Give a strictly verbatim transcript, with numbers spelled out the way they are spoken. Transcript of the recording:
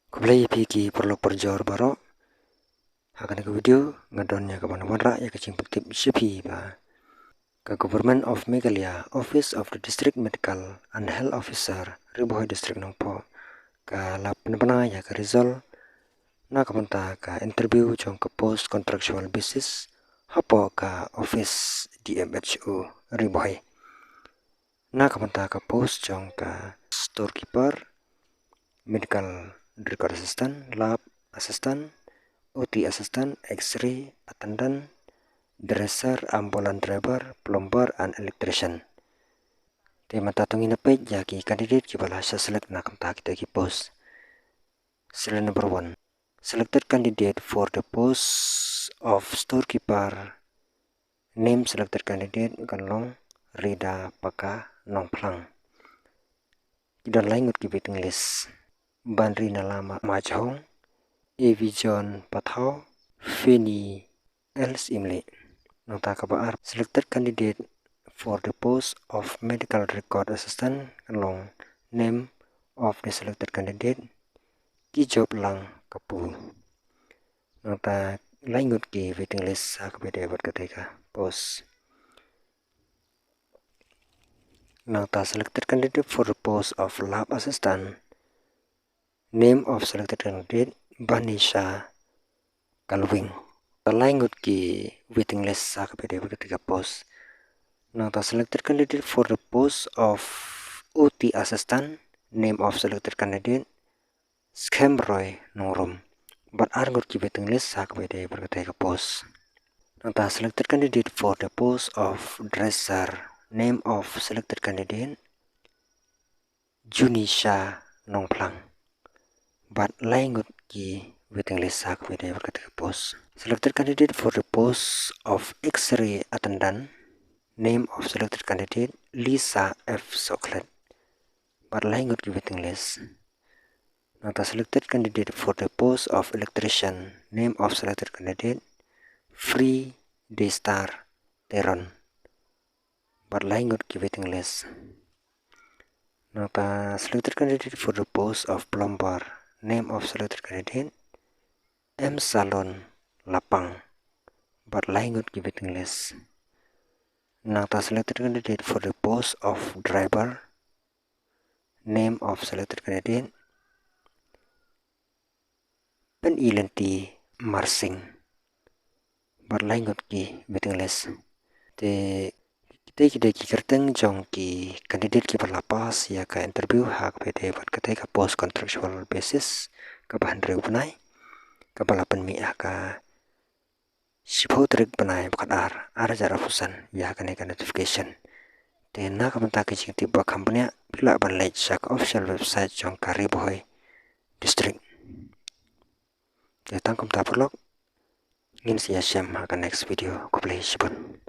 Khublei ïa phi ki paralok parajor baroh. Ha kane ka video nga don ïa ka ban wanrah ïa ka jingpyntip sha phi ba ka Government of Meghalaya, Office of the District Medical and Health Officer, Ri Bhoi District, Nongpoh, ka la pynbna ïa ka result na ka bynta ka interview jong ka post contractual basis hapoh ka office D M H O Ri Bhoi. Na ka bynta ka post jong ka storekeeper, medical record assistant, lab assistant, O T assistant, X-ray attendant, dresser, ambulance driver, plumber and electrician. Te mynta to ngin ïa peit ïa ki candidate kiba la shah select na ka bynta kita ki post. Serial number one. Selected candidate for the post of storekeeper. Name selected candidate kan long Rida Paka, Nongphlang. Ki don lai ngut ki waiting list. Banrinala Majhong, Evijon Pathaw, Feni L Simli. Nangta kaba ar, selected candidate for the post of medical record assistant kan long, name of the selected candidate, Kijoplang Kapu. Nangta lai ngut ki waiting list ha kaba ïadei bad katei ka post. Nangta selected candidate for the post of lab assistant. Name of selected candidate, Banisha Kalwing. Nangta lai ngut ki waiting list ha kaba ïadei bad katei ka post. Nangta selected candidate for the post of O T assistant. Name of selected candidate, Skhem Roy Nongrum. Bad ar ngut ki waiting list ha kaba ïadei bad katei ka post. Nangta selected candidate for the post of dresser. Name of selected candidate, Junisha Nongphlang. Bad lai ngut ki waiting list ha kaba ïadei bad katei ka post. Selected candidate for the post of X-ray attendant. Name of selected candidate, Lisa F Soklet. Bad lai ngut ki waiting list. Nangta selected candidate for the post of electrician. Name of selected candidate, Free Daystar Teron. Bad lai ngut ki waiting list. Nangta selected candidate for the post of plumber. Name of selected candidate, M Salon Lapang. Bad lai ngut ki waiting list. Nangta selected candidate for the post of driver. Name of selected candidate, Pynilinti Marsing. Bad lai ngut ki waiting list. Te kitei ki dei ki kyrteng jong ki candidate kiba la pass ïa ka interview ha kaba ïadei bad katei ka post contractual basis kaba hynriew bnai, kaba la pynmih ha ka shiphew tarik bnai ba khatar, ar hajar arphew san, ïa kane ka notification. Te na ka bynta ka jingtip ba kham bniah, phi lah ban leit sha ka official website jong ka Ri Bhoi District. Te tang kumta paralok, ngin sa ïashem ha ka next video. Khublei shibun.